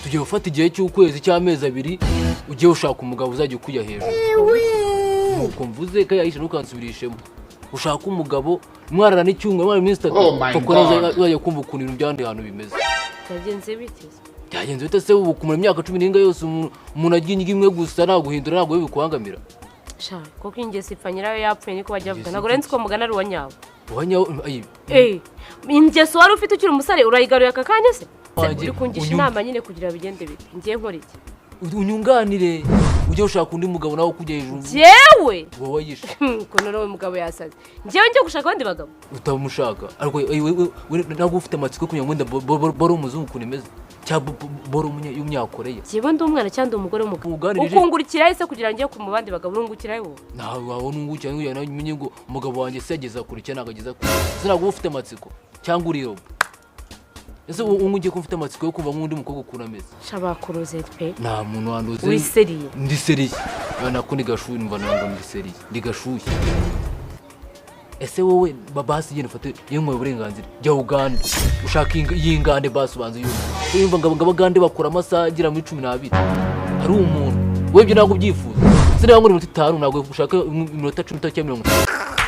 Tugiye gufata igihe cy'ukwezi, cy'amezi 2, ugiye ushaka umugabo uzajya ukujya hejuru. Nuko mvuze ko yayishe, ntukansubirishemo. Ushaka umugabo mwarara n'icyumweru, mwarara iminsi 3. Oh my Kuko nawe God. uzajya kumva ukuntu ibintu by'ahandi hantu bimeze. Byagenze bite se? Byagenze bite se? Ubu kumara imyaka cumi n'inga yose umuntu arya indyo imwe gusa, nta guhindura, ntabwo bikubangamira? Sha, kuko ingeso ipfa nyirayo yapfuye, niko bajya bavuga. Ingeso Ntabwo nzi ko mugana ari uwa nyawo. Uwanyawo ayi. Eh, ingeso wari ufite ukiri umusore urayigaruye aka kanya se? Wanjye, Uri kungisha inama nyine kugira bigende bite? Ngiye nkora iki? Unyunganire, ujye ushaka undi mugabo nawe ukujya hejuru. Njyewe? Wowe yishe. Ukuntu nawe mugabo yasaze, njyewe njye gushaka abandi bagabo? Utamushaka, ariko we ntabwo ufite amatsiko yo kumenya ngo wenda boro umuzungu ukuntu imeze, cyangwa boro y'umunyakoreya? Njyewe ndi umwana cyangwa ndi umugore w'umugabo? Uganirije. Ukungurikira se kugira ngo njye ku mu bandi bagabo? Urungukira wowe? Ntawe wabona ungukira ngo nawe umenye ngo umugabo wanjye se ageza kure cyangwa ntabwo ageza kure. Ese ntabwo uba ufite amatsiko cyangwa uriroba? Ese ubu ugiye kuba ufite amatsiko yo kumva nk'undi mukobwa ukuntu ameze? Sha, bakuroze pe. Nta muntu wanduze. Uri sérieux? Ndi sérieux nako ni gashuhe, numva ntabwo ndi sérieux, ndi gashuhe. Ese wowe basi genda ufate iyo nkwaye uburenganzira, jya Uganda ushaka y'ingande, basi ubanza uyumve. Yumva ngo abagande bakora amasaha agera muri 12 ari umuntu. Wowe ibyo ntabwo ubyifuza? Se niba ngo iminota 5, ntabwo ushaka iminota 15 cyangwa 30?